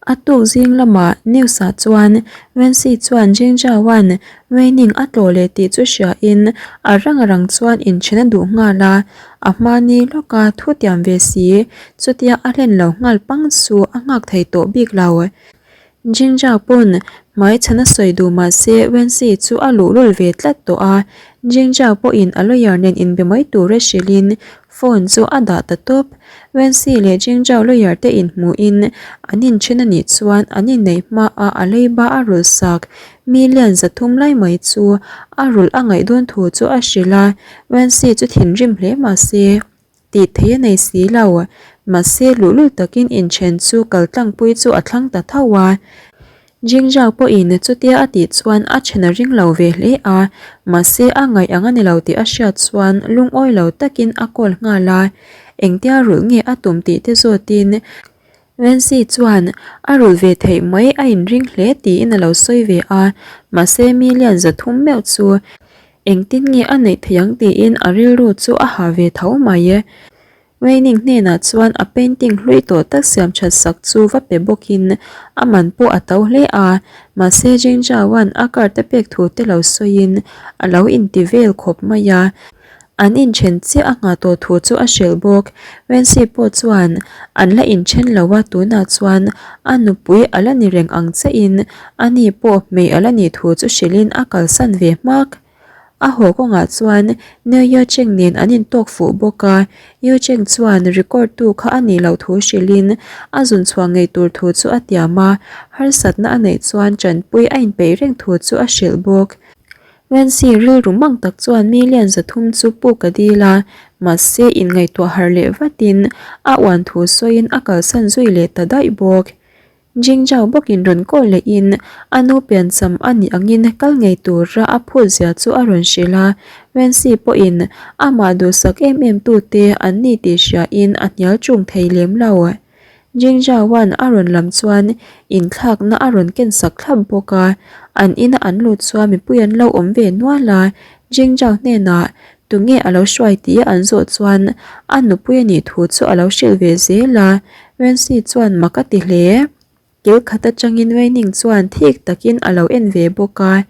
A tuk zing lamah news ah chuan Wenxi chuan Jingzhao-a'n Weining a tlawh leh tih chu hriain a rang rang chuan inthen a duh nghal a, a hmani lawka thu tiam ve si, chutia a hlen lo nghal pang chu a nghak thei tawh bik lo. Jinja pawn hmai chhan a sawi duh mahse Wenxi chu a luhlul ve tlat tawh a, Jinja pawhin a lawyer nen inbe mai tura hrilhin phone chu a dah ta tawp. Wenxi leh Jinja lawyer te inhmuhin an inthen a nih chuan an inneih hmaah a leiba a rulh sak million 300 lai mai chu a rulh a ngaih dawn thu chu a hrilh a, Wenxi chu thinrim hle mahse Tih theih a nei si lo. Mahse, luhlul takin inthen chu kal tlangpui chu a thlang ta tho a. Jingjao pawhin chutia a tih chuan a then a ring lo ve hle a, mahse a ngaih ang a ni lo tih a hriat chuan lungawi lo takin a call nghal a. Engtia rulh nge a tum tih te zawtin Wenxi chuan a rulh ve theih mai a inring hle tiin a lo sawi ve a, mahse million 300 meuh chu Engtin nge a neih theih ang tiin a rilru chu a ha ve tho mai. Weining hnenah chuan a painting hlui tawh tak siam that sak chu va pe bawkin a man pawh a to hle a, mahse Jingzhao-a'n a card a pek thu te lo sawiin a lo inti vel khawp mai a. An inthen chiah a nghah tawh thu chu a hrilh bawk. Wenxi pawh chuan an la inthen lo a, tunah chuan a nupui a la ni reng ang chiahin ani pawh hmei a la nih thu chu hrilhin a kalsan ve hmak. A haw kawngah chuan Neo Yeo Cheng nen an intawk fuh bawk a, Yeo Cheng chuan record tu kha a nih loh thu hrilhin a zun chhuah ngei tur thu chu a tiam a, harsatna a neih chuan tanpui a inpeih reng thu chu a hrilh bawk. Wenxi rilru mang tak chuan million 300 chu puk a dil a, mahse inngaihtuah harh leh vatin a uan thu sawiin a kalsan zui leh ta daih bawk. Jingjao bawkin rawn call lehin a nu piancham a nih angin kal ngei tura a phut zia chu a rawn hrilh a, Wenxi pawhin amah duhsak em em tute an ni tih hriain a hnial ṭung thei lem lo. Jingzhaoan a rawn lam chuan inthlakna a rawn ken sak thlap bawk a, an ina an lut chuan mipui an lo awm ve nual a, Jingzhao hnenah tunge a lo hruai tih an zawh chuan a nupui a nih thu chu a lo hrilh ve zel a, Wenxi chuan mak a ti hle. Kil khat atangin Weining chuan thik takin a lo en ve bawk a.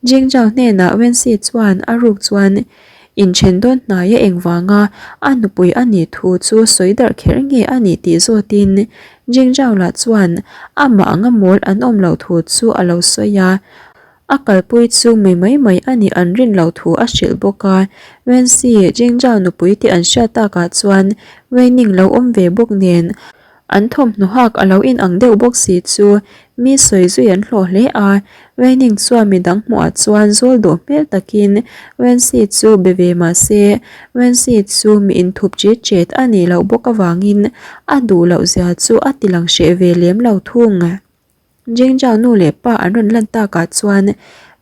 Jingzhao hnenah Wenxi chuan a ruk chuan inthen dawn hnaia engvanga a nupui a nih thu chu sawi darh kher nge a nih tih zawtin Jingzhao lah chuan amah anga mawl an awm loh thu chu a lo sawi a. A kalpui chu mi mai mai a nih an rin loh thu a hrilh bawk a. Wenxi, Jingzhao nupui tih an hriat takah chuan Weining lo awm ve bawk nen An thawmhnaw hak a lo inang deuh bawk si chu mi sawi zui an hlawh hle a, Weining chuan midang hmuhah chuan zawl dawh hmel takin Wenxi chu be ve mah se, Wenxi chu mi inthup chet chet a nih loh bawk avangin a duh loh zia chu a ti lang hreh ve lem lo thung. Jingjao nu leh pa an rawn lan takah chuan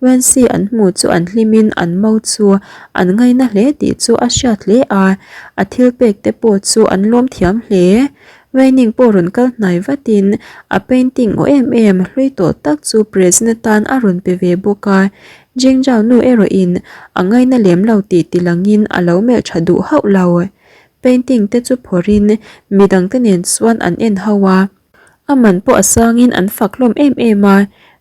Wenxi an hmu chu an hlimin an mo chu an ngaina hle tih chu a hriat hle a, a thil pek te pawh chu an lawm thiam hle. Weining pawh rawn kal hnai vatin a painting aw em em hlui tawh tak chu present atan a rawn pe ve bawk a, Jingjao nu erawhin a ngaina lem lo tih tilangin a lo melh tha duh hauh lo. Painting te chu phawrhin midangte nen chuan an en ho a. A man pawh a sangin an fak hlawm em em a,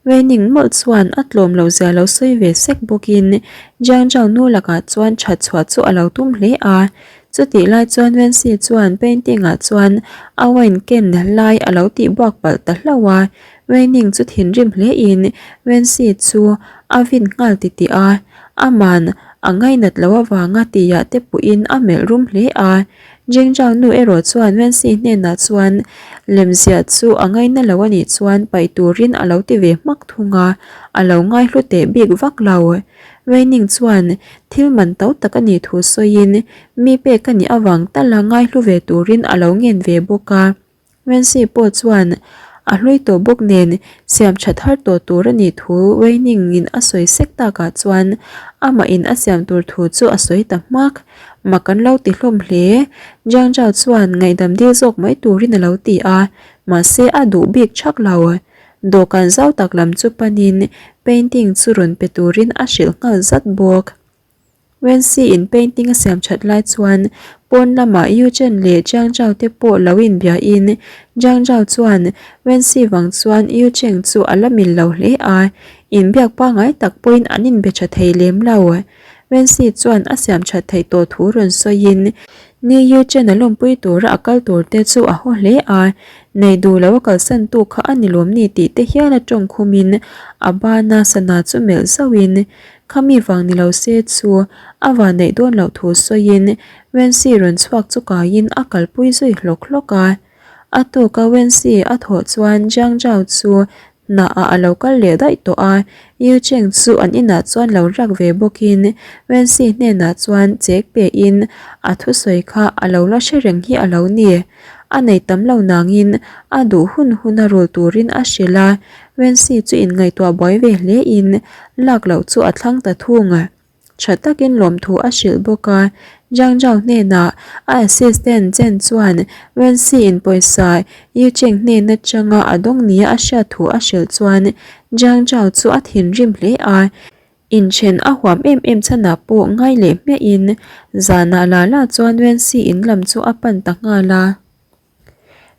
Weining mawlh chuan a tlawm lo zia lo sawi ve sek bawkin Jiang Zhao nu lakah chuan that chhuah chu a lo tum hle a. Chutih lai chuan Wenxi chuan painting ah chuan a wine ken lai a lo tih buak palh ta hlauh a, Weining chu thinrim hle in Wenxi chu a vin nghal titih a, aman a ngainat loh avanga tihah te puhin a melh rum hle a. Jingjao nu erawh chuan Wenxi hnenah chuan lemziah chu a ngaina lo a nih chuan paih turin a lo ti ve hmak thung a, a lo ngaihlu teh bik vak lo. Weining chuan thil man to tak a nih thu sawiin mi pek a nih avang tala ngaihlu ve turin a lo ngen ve bawk a. Wenxi pawh chuan a hlui tawh bawk nen siam that har tawh tur a nih thu Weining in a sawi sek takah chuan amah in a siam tur thu chu a sawi ta hmak. Mak an lo ti hlawm hle. Jiang Zhao chuan ngaihdam dil zawk mai turin a lo ti a, mahse a duh bik thak lo. Dawhkan zau tak lam chu panin painting chu rawn pe turin a hrilh nghal zat bawk. Wenxi in painting a siam that lai chuan Pawn lamah Yu Chen leh Jiang Zhao te pawh lo inbia in Jiang Zhao chuan Wenxi vang chuan Yu Cheng chu a la mil lo hle a, inbiak pangngai tak pawhin an inbe tha thei lem lo. Wenxi chuan a siam that theih tawh thu rawn sawiin Ni Yu Chen a lawmpui tura a kal tur te chu a haw hle a, nei duh lo a kalsan tu kha a ni lawm ni tih te hial a tawng khumin a bana sana chu melh zauhin Khami vang ni lo se chu a van neih dawn loh thu sawiin Wency rawn chhuak chu kaiin a kalpui zui hlawk hlawk a. A tuka Wency a thawh chuan Jiang Zhao chu hnaah a lo kal leh daih tawh a, Yu Cheng chu an inah chuan lo riak ve bawkin Wency hnenah chuan chek pein a thusawi kha a lo la hre reng hi a lo ni. A nei tam lo nangin a duh hun huna rul turin a hrilh a, Wency chu inngaihtuah buai ve hle in lak loh chu a thlang ta thung. Tha takin lawmthu a hrilh bawk a, Zhang Zhao hnenah a assistant Chen chuan Wency in pawisa Yu Cheng hnen atanga a dawng nia a hriat thu a hrilh chuan Zhang Zhao chu a thinrim hle a, inchen a huam em em chhanah pawh ngai leh hmiahin zanah la la chuan Wency in lam chu a pan ta nghal a.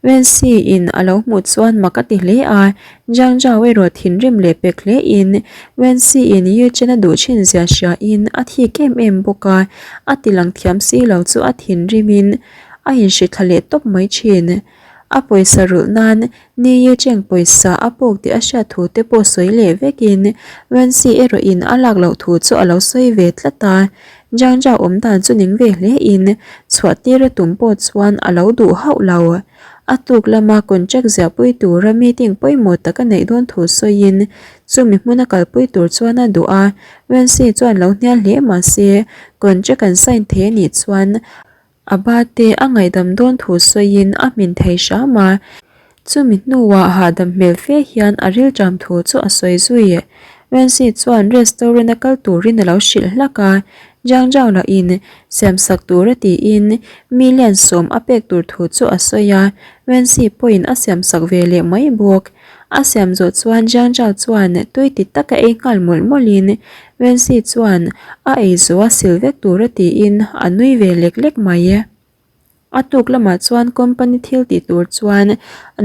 Wenxi in a lo hmuh chuan mak a ti hle a, Zhang Zhao erawh thinrim leh pek hle in Wenxi in Yu Chen a duh thin zia hria in a thik em em bawk a, a ti lang thiam si lo chu a thinrim in a inhri thla leh tawp mai thin. A pawisa rulh nan Ni Yu Cheng pawisa a pawk tih a hriat thu te pawh sawi leh vek in Wenxi erawh in a lak loh thu chu a lo sawi ve tlat a, Zhang Zhao awm dan chu ning ve hle in chhuah tir a tum pawh chuan a lo duh hauh lo. A tuk lama contract ziahpui tura meeting pawimawh tak a neih dawn thu sawiin chumi hmuna kalpui tur chuan a duh a, Wenxi chuan lo hnial hle mahse contract an sign thei a nih chuan A ba te a ngaihdam dawn thu sawiin a hmin thei hram a, chumi hnuah hahdam hmel fe hian a rilṭam thu chu a sawi zui. Wenxi chuan restaurant a kal turin a lo hrilh hlak a, Zhang Zhao lahin siamsak tura tiin million sawm a pek tur thu chu a sawi a, Wenxi pawhin a siamsak ve leh mai bawk. A siam zawh chuan Zhang Zhao chuan tui ti taka ei nghal mawlh mawlhin Wenxi chuan a ei zawh a sil vek tura tiin a nui ve lek lek mai. A tuk lamah chuan company thil tih tur chuan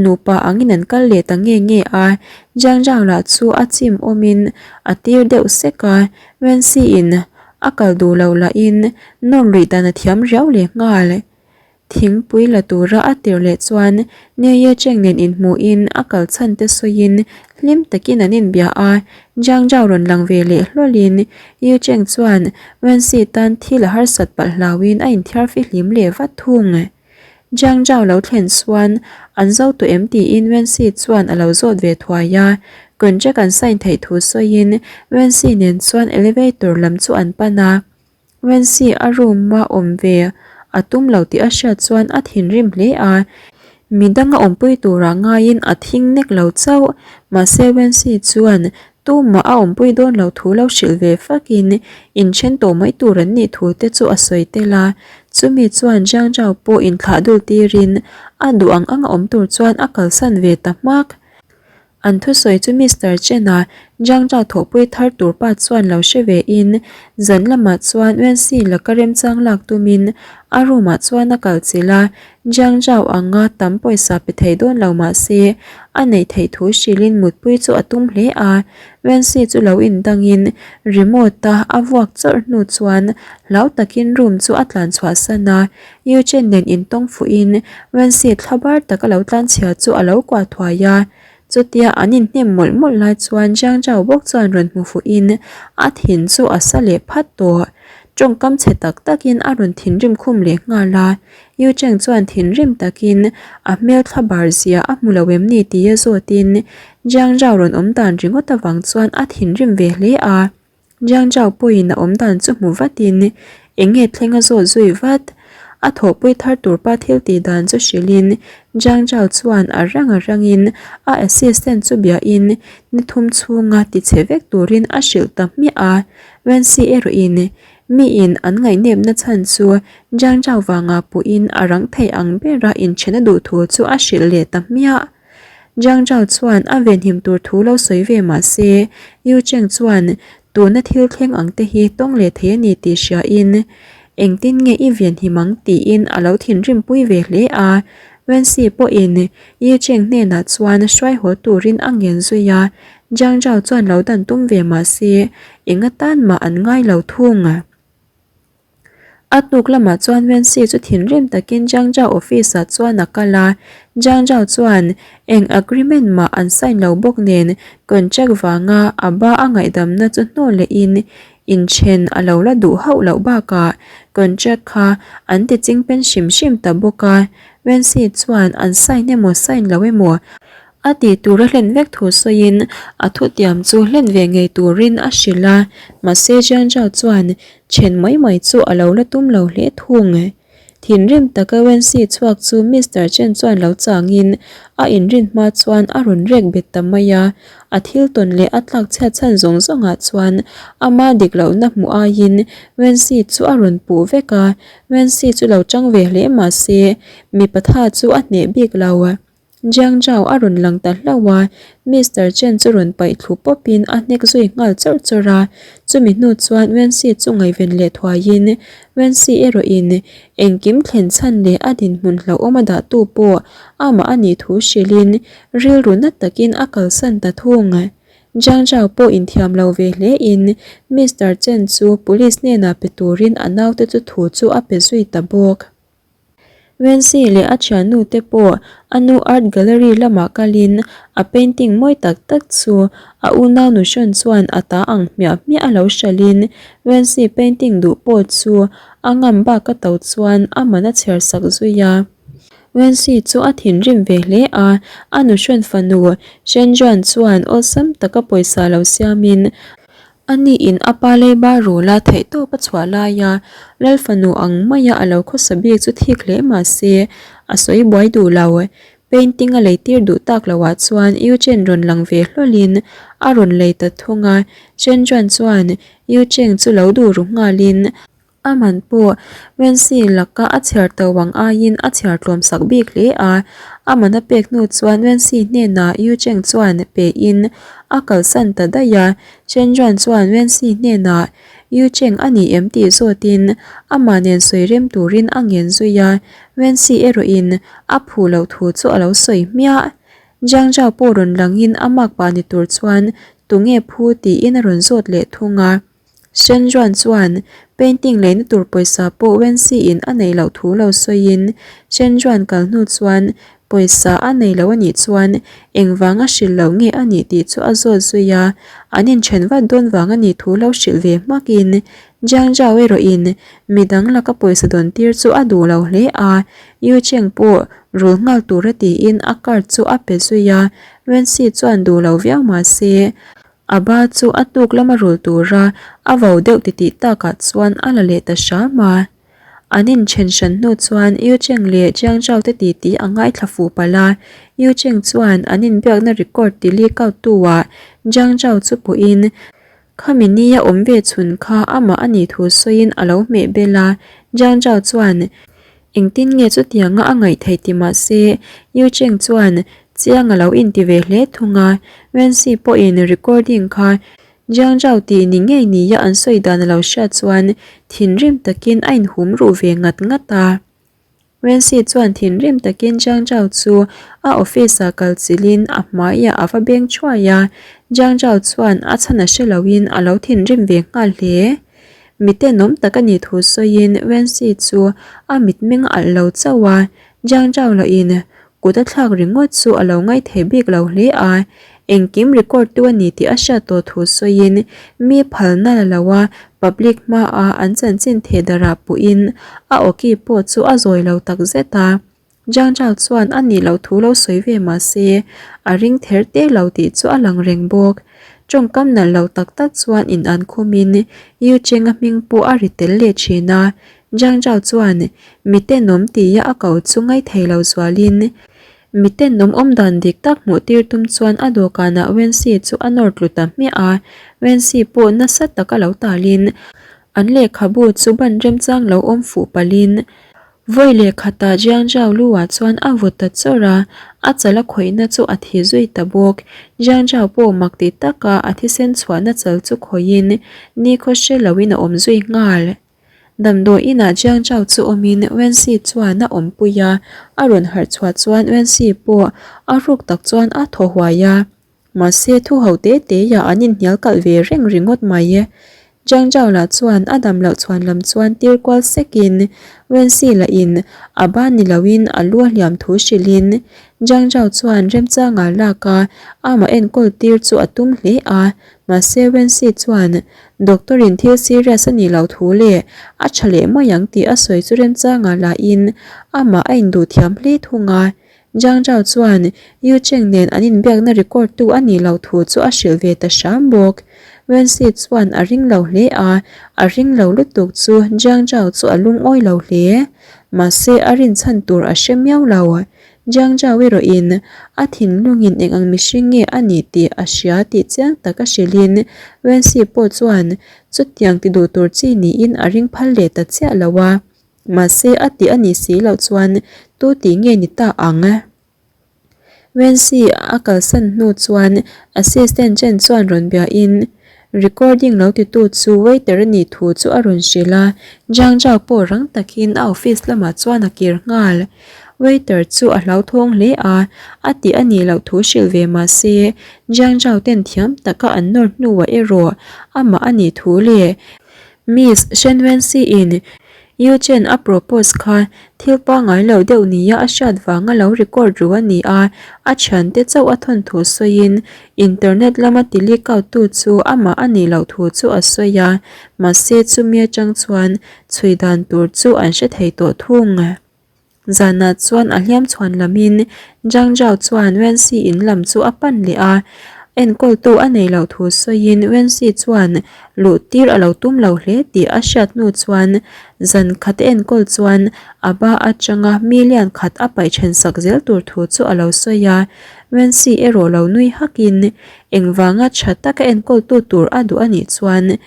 nupa angin an kal leh ta nge nge a, Zhang Zhao lah chu a chim awmin a tir deuh sek a, Wenxi in a kal duh loh lahin nawr luih dan a thiam riau leh nghal. Thingpui la tura a tir leh chuan Neye Cheng nen inhmuhin a kal chhan te sawiin hlim takin an inbia a, Jiang Zhao rawn lang ve leh hlawlin Yu Cheng chuan Wenxi tan thil a harsat palh hlauhin a inthiar fihlim leh vat thung. Jiang Zhao lo thlen chuan an zo tawh em tiin Wenxi chuan a lo zawt ve thuai a, contract an sign theih thu sawiin Wenxi nen chuan elevator lam chu an pan a. Wenxi a room a awm ve a tum lo tih a hriat chuan a thinrim hle a, midang a awmpui turah ngaiin a thing nek lo chauh. Mahse Wenxi chuan tumah a awmpui dawn lo thu lo hrilh ve fakin inthen tawh mai tur an nih thu te chu a sawi tel a. Chumi chuan Zhang Zhao pawh inthlah dul tirin a duh ang ang a awm tur chuan a kalsan ve ta hmak. An thusawi chu Mister Chen-a Zhang Zhao thawhpui thar tur pa chuan lo hre ve in, zan lamah chuan Wenxi laka remchang lak tumin a room ah chuan a kal chilh a, Zhang Zhao anga tam pawisa pe thei dawn lo mah se a neih theih thu hrilhin mutpui chu a tum hle a, Wenxi chu lo indangin remote a a vuak chawrh hnu chuan hlau takin room chu a tlan chhuahsan a, Yu Chen nen intawng fuhin Wenxi thlabar taka lo tlanchhia chu a lo kuah thuai a. Chutia an inhnem mawlh mawlh lai chuan Zhang Zhao bawk chuan rawn hmu fuhin a thin chu a sa leh phat tawh. Tawngkam chhe tak takin a rawn thinrim khum leh nghal a. Yu Cheng chuan thinrim takin a hmel thlabar zia a hmu lo em ni tia zawtin Zhang Zhao rawn awm dan ringawt avang chuan a thinrim ve hle a. Jiang Zhao pawhin a awm dan chu hmu vatin eng nge thleng a zawt zui vat. A thawhpui thar tur pa thil tih dan chu hrilhin Jiang Zhao chuan a rang a rangin a assistant chu biahin ni thum chhunga ti chhe vek turin a hrilh ta hmiah a. Wenxi erawhin miin an ngaihnepna chhan chu Jiang Zhao vanga puhin a rang thei ang bera inthen a duh thu chu a hrilh leh ta hmiah. Jiang Zhao chuan a venhim tur thu lo sawi ve mah se, Yu Cheng chuan tuna thil thleng ang te hi tawng leh thei a ni tih hriain, Engtin nge i venhim ang tiin a lo thinrimpui ve hle a. Wenxi pawhin Ye Cheng hnenah chuan hruai haw turin a ngen zui a, Jiang Zhao chuan lo dan tum ve mah se eng atan mah an ngai lo thung. A tuk lamah chuan Wenxi chu thinrim takin Jiang Zhao office ah chuan a kal a, Jiang Zhao chuan eng agreement mah an sign lo bawk nen contract vanga a ba a ngaihdamna chu hnawl lehin inthen a lo la duh hauh loh bakah contract kha an ti chingpen hrim hrim ta bawk a, Wenxi chuan an sign emaw sign lo emaw A tih tur a hlen vek thu sawiin a thutiam chu hlen ve ngei turin a hrilh a, mahse Jiang Zhao chuan then mai mai chu a lo la tum lo hle thung. Thinrim taka Wenxi chhuak chu Mister Chen chuan lo changin a inrin hma chuan a rawn rek bet ta mai a, a thil tawn leh a tlak chhiat chhan zawng zawngah chuan ama dik lohna hmuh aiin Wenxi chu a rawn puh vek a, Wenxi chu lo chang ve hle mahse mipa tha chu a hneh bik lo. Jiang Zhao a rawn lang ta hlauh a, Mister Chen chu rawn paih thlu pawpin a hnek zui nghal chawrh chawrh a. Chumi hnu chuan Wenxi chu ngaihven leh thuaiin Wenxi erawhin engkim thlen chhan leh a dinhmun hlauhawm a dahtu pawh amah a nih thu hrilhin rilru na takin a kalsan ta thung. Jiang Zhao pawh inthiam lo ve hlein Mister Chen chu police hnenah pe turin a naute chu thu chu a pe zui ta bawk. Wenxi leh a thiannu te pawh a nu art gallery lamah kalin a painting mawi tak tak chu a unau nuhrawn chuan a ta ang hmiah hmiah a lo hralhin Wenxi painting duh pawh chu a ngam bak a to chuan a man a chhiar sak zui a. Wenxi chu a thinrim ve hle a, a nuhrawn fanu Shen Juan chuan awlsam taka pawisa lo siamin A niin a pa leiba rula theihtawp a chhuah laia Lal fanu ang maia a lo khawsa bik chu thik hle mah se, a sawi buai duh lo. Painting a leitir duh tak loah chuan Yu Chen rawn lang ve hlawlin a rawn lei ta thung a, Chen Juan chuan Yu Cheng chu lo duh ru nghalin A man pawh Wenxi laka a chhiar to ang aiin a chhiar tlawm sak bik hle a, a man a pek hnu chuan Wenxi hnenah Yu Cheng chuan pein a kalsan ta daih a, Chen Juan chuan Wenxi hnenah Yu Cheng a ni em tih zawtin amah nen sawi rem turin a ngen zui a, Wenxi erawhin a phu loh thu chu a lo sawi hmiah. Jiang Zhao pawh rawn langin a makpa ni tur chuan tunge phu tiin a rawn zawt leh thung a. Shen Juan chuan painting leina tur pawisa pawh Wenxi in a neih loh thu lo sawiin Shen Juan kal hnu chuan pawisa a nei lo a nih chuan engvanga hrilh loh nge a nih tih chu a zawt zui a, an inthen vat dawn vang a nih thu lo hrilh ve hmakin Jiang Zhao erawhin midang laka pawisa dawn tir chu a duh lo hle a, Yu Cheng pawh rul nghal tura tiin a card chu a pe zui a, Wenxi chuan duh lo viau mah se A ba chu a tuk lama rul tura a vo deuh titih takah chuan a la leh ta hram a. An inthen hran hnu chuan Yu Cheng leh Jiang Zhao te titi a ngaithla fuh palh a, Yu Cheng chuan an inbiakna record ti leak out tu ah Jiang Zhao chu pawhin khami nia awm ve chhun kha amah a nih thu sawiin a lo hmeh bel a, Jiang Zhao chuan Engtin nge chutianga a ngaih theih ti mah se, Yu Cheng chuan chiang a lo inti ve hle thung a, Wenxi pawhin recording kha Jiang Zhao tih ni ngei nia an sawi dan a lo hriat chuan thinrim takin a inhum ruh ve ngat ngat a. Wenxi chuan thinrim takin Jiang Zhao chu a office ah kal chilhin a hmaiah a va beng thuai a, Jiang Zhao chuan a chhan a hre loin a lo thinrim ve nghal hle. Mi tenawm tak a nih thu sawiin Wenxi chu a mitmeng a alh lo chauh a, Jiang Zhao lahin kut a thlak ringawt chu a lo ngaithei bik lo hle a, engkim record tu a ni tih a hriat tawh thu sawiin mi phalna la lo a public hmaah an chanchin theh darah puhin a awki pawh chu a zawi lo takzet a. Jiang Zhao chuan a nih loh thu lo sawi ve mah se, a ring ther te lo tih chu a lang reng bawk. Tawngkam nalh lo tak tak chuan in an khumin Yu Cheng-a hming pawh a ri tel leh thin a. Jiang Zhao chuan mi tenawm tia a ko chu ngaithei lo zualin mi tenawm awmdan dik tak hmuh tir tum chuan a dawhkanah Wenxi chu a nawr tlu ta hmiah a. Wenxi pawh nasa taka lo talin an lehkhabu chu ban remchang lo awm fuh palhin Vawi leh khatah Jiang Zhao lu-ah chuan a vawt ta chawrh a, a chal a khawihna chu a thi zui ta bawk. Jiang Zhao pawh mak ti taka a thisen chhuahna chal chu khawihin nikhaw hre loin a awm zui nghal. Damdawi inah Jiang Zhao chu awmin Wenxi chuan a awmpui a, a rawn harh chhuah chuan Wenxi pawh a ruk tak chuan a thaw huai a. Mahse thu ho te te ah an inhnial kalh ve reng ringawt mai. Jiang Zhao lah chuan a dam loh chhuan lam chuan tir kual sekin Wenxi lah in a ban ni loin a lu a hliam thu hrilhin Jiang Zhao chuan remchanga lak a amah enkawl tir chu a tum hle a, mahse Wenxi chuan doctor in thil serious a nih loh thu leh a tha leh mai ang tih a sawi chu remchanga lahin amah a induh thiam hle thung a. Jiang Zhao chuan Yu Cheng nen an inbiakna record tu a nih loh thu chu a hrilh ve ta hram bawk. Wenxi chuan a ring lo hle a, a ring lo lutuk chu Jiang Zhao chu a lungawi lo hle. Mahse a rinchhan tur a hre miau lo. Jiang Zhao erawhin a thinlungin eng ang mihring nge a nih tih a hria tih chiang tak a hrilhin Wenxi pawh chuan chutiang ti duh tur chi niin a ring phal leh ta chiah lo a. Mahse a tih a nih si loh chuan tu tih nge ni ta ang? Wenxi a kalsan hnu chuan assistant Chen chuan rawn biain recording lo titu chu waiter a nih thu chu a rawn hrilh a, Zhang Zhao pawh rang takin a office lamah chuan a kir nghal. Waiter chu a hlauthawng hle a, a tih a nih loh thu hrilh ve mahse Zhang Zhao ten thiam taka an nawr hnuah erawh amah a nih thu leh Miss Shen Wenxi in Yu Chen a propose kha thil pangngai lo deuh nia a hriat vanga lo record ru a ni a, a thiante chauh a thawn thu sawiin internet lama ti leak out tu chu amah a nih loh thu chu a sawi a, mahse chumi atang chuan chhui dan tur chu an hre thei tawh thung. Zanah chuan a hliam chhuan lamin Zhang Zhao chuan Wenxi in lam chu a pan leh a, enkawltu a nei loh thu sawiin Wenxi chuan luh tir a lo tum lo hle tih a hriat hnu chuan zan khat enkawl chuan a ba atanga million khat a paih then sak zel tur thu chu a lo sawi a, Wenxi erawh lo nui hakin engvanga tha taka enkawltu tur a duh a nih chuan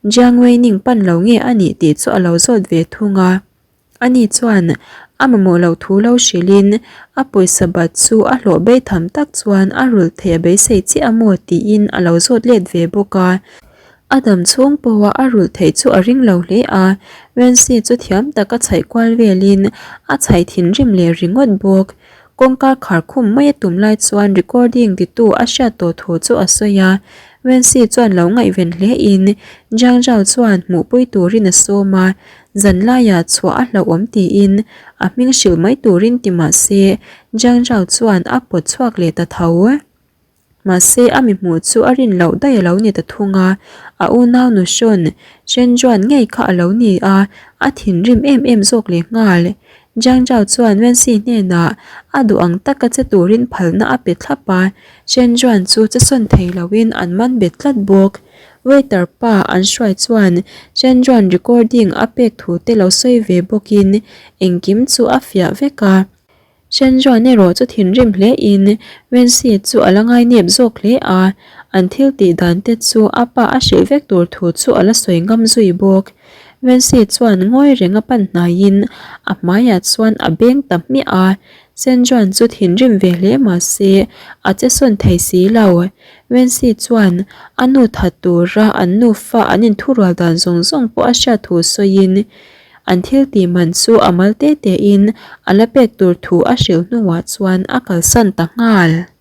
Jiang Weining pan lo nge a nih tih chu a lo zawt ve thung a. Ani chuan a mamawh loh thu lo hrilhin a pawisa bat chu a hlawh bei tham tak chuan a rulh theih a beisei chiah a maw tiin a lo zawt let ve bawk a. A dam chhung pawha a rulh theih chu a ring lo hle a, Wenxi chu thiam taka chhaih kual velin a chhaih thinrim leh ringawt bawk. Kawngka khar khum mai a tum lai chuan recording titu a hriat tawh thu chu a sawi a, Wenxi chuan lo ngaihven hle in Zhang Zhao chuan hmuhpui turin a sawm a, Zan laiah chhuah a hlauhawm tiin a hming hrilh mai turin ti mah se Jiang Zhao chuan a pawt chhuak leh ta tho. Mahse a mi hmuh chu a rin loh daih a lo ni ta thung a, a unau nu hrawn Shen Juan ngei kha a lo ni a, a thinrim em em zawk leh nghal. Jiang Zhao chuan Wenxi hnenah a duh ang taka che turin phalna a pe thlap a, Shen Juan chu che sawn thei loin an man bet tlat bawk. Waiter pa an hruai chuan Chandran recording a pek thu te lo sawi ve bawkin engkim chu a fiah vek a. Chandran erawh chu thinrim hle in Wenxi chu a la ngainep zawk hle a, an thil tih dan te chu a pa a hrilh vek tur thu chu a la sawi ngam zui bawk. Wenxi chuan ngawi reng a pan hnaiin a hmaiah chuan a beng ta hmiah a, Chandran chu thinrim ve hle mahse a che sawn thei si lo. Wenxi chuan a nu that tura an nufa an inthurual dan zawng zawng pawh a hriat thu sawiin an thil tih man chu a mal te tein a la pek tur thu a hrilh hnuah chuan a kalsan ta nghal.